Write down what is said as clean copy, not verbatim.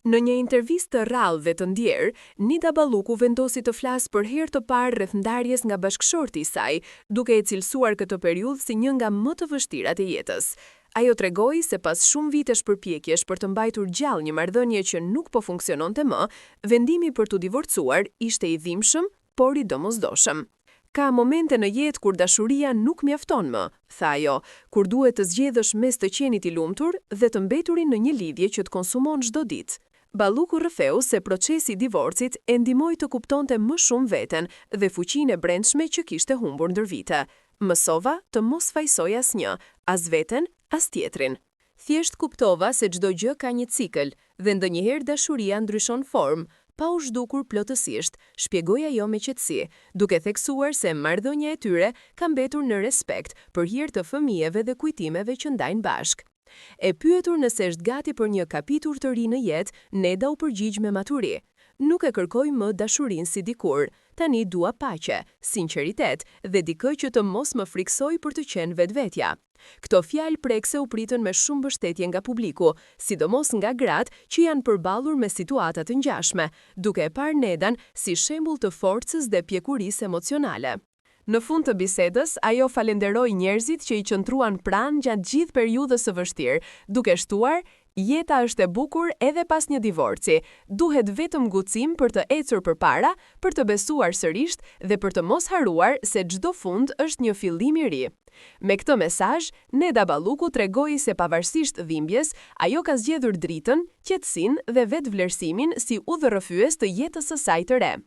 Në një intervistë të rrallë dhe të ndjerë, Nida Balluku vendosi të flasë për herë të parë rreth ndarjes nga bashkëshorti i saj, duke e cilësuar këtë periudhë si një nga më të vështirat e jetës. Ajo tregoi se pas shumë vitesh përpjekjesh për të mbajtur gjallë një marrëdhënie që nuk po funksiononte më, vendimi për t'u divorcuar ishte i dhimbshëm, por i domosdoshëm. Ka momente në jetë kur dashuria nuk mjafton më, tha ajo, kur duhet të zgjedhësh mes të qenit i lumtur dhe të mbeturin në një lidhje që të konsumon çdo ditë. Balluku rrëfeu se procesi i divorcit e ndihmoi të kuptonte më shumë veten dhe fuqinë e brendshme që kishte humbur ndër vite. Mësova të mos fajësoj asnjë, as veten, as tjetrin. Thjesht kuptova se çdo gjë ka një cikël dhe ndonjëherë dashuria ndryshon formë, pa u zhdukur plotësisht, shpjegoi ajo me qetësi, duke theksuar se marrëdhënia e tyre ka mbetur në respekt, për hir të fëmijëve dhe kujtimeve që ndajnë bashkë. E pyetur nëse është gati për një kapitull të ri në jetë, Neda u përgjigj me maturi. Nuk e kërkoj më dashurinë si dikur. Tani dua paqe, sinqeritet dhe dikë që të mos më frikësojë për të qenë vetvetja. Këto fjalë prekëse u pritën me shumë mbështetje nga publiku, sidomos nga gratë që janë përballur me situata të ngjashme, duke e parë Nedan si shembull të forcës dhe pjekurisë emocionale. Në fund të bisedës, ajo falenderoi njerëzit që i qëndruan pranë gjatë gjithë periudhës së vështirë, duke shtuar, Jeta është e bukur edhe pas një divorci. Duhet vetëm guxim për të ecur përpara, për të besuar sërisht dhe për të mos harruar se çdo fund është një fillim i ri. Me këtë mesazh, Neda Balluku tregoi se pavarësisht dhimbjes, ajo ka zgjedhur dritën, qetësinë dhe vetëvlerësimin si udhërrëfyes të jetës së saj të re.